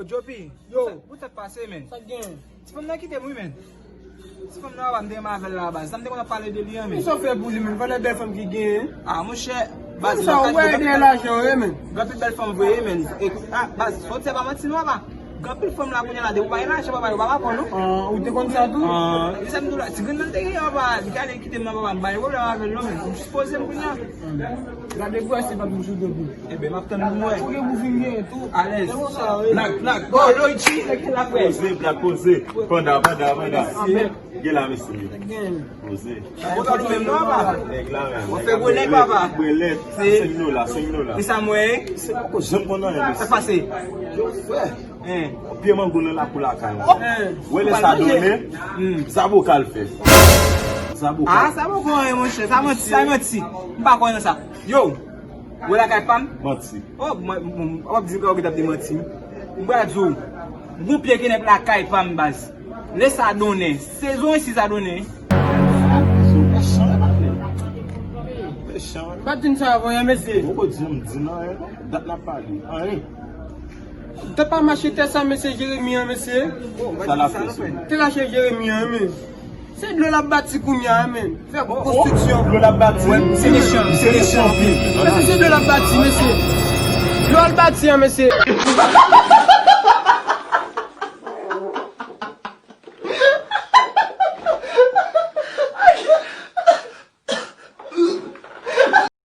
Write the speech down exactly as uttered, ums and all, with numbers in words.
Djopi, yo, pou tèt pase, men. Sa k gen? Ti fanm nan kite m, wi, men. Ti fanm nan, papa, m te renmen avè l la, baz. Sa m te konn ap pale de li an, men. Sa w fè pou li, men? Valè bèl fanm ki gen. Ah, monchè, baz, sa w wè de lajan, wi, men. Gen anpil bèl fanm vre, men. Ekout, ah, baz, sa w di a pa manti, non, papa. Gen anpil fanm la kounye a la, depi w pa gen lajan, papa, yo pa pa pran, non. Ah, ou te konn sa tou? Ah, e sa m di w la, ti grann nan te gen, papa, li te ale kite m nan, papa, m pa gen pwoblèm avè l, non, men. M jis poze m kounye a. Gade pou wè si pa toujou debout. Ebyen, m ap tann pou m wè. Ou gen pou vin gen tou. Alèz. Se konsa, wi. Black, black, black. Poze, black, poze. Panda, panda, panda. Gen la, mesye. Gen. Poze. Ou pa nou menm non, papa. Nèg la, menm. Ou fè gwo nèg, papa. Bwè lèt. Senk dola, senk dola. E sa mwen? Se poko janm konn anyen, mesye. Sa pase? Yo, frè. Pye mango nan lakou lakay mwen. Wè lè sa donnen, zaboka l fè. Zaboka. Ah, sa poko anyen, monchè. Sa manti, sa manti. M pa kwè nan sa. Yo, wè lakay pa m? Manti. Oh, mwen, mwen, w ap di m ka w gen t ap di manti. M pral di w, gon pye kenèp lakay pa m, baz. Lè sa donnen, sezon isi sa donnen. Mechan. Mechan. Pa di m sa avan, mesye. Poko di m, di m anyen, non. Dat n ap pale. Anyen. Tè pa mache tè sa, mesye Jeremi an, mesye. Sa l ap fè, se? Tè lache Jeremi an, men. Se dlo l ap bati kounye a, men. Fè konstriksyon. Dlo l ap bati? Se mechan, se mechan anpil. Mesye, se dlo l ap bati, mesye. Dlo al bati an, mesye.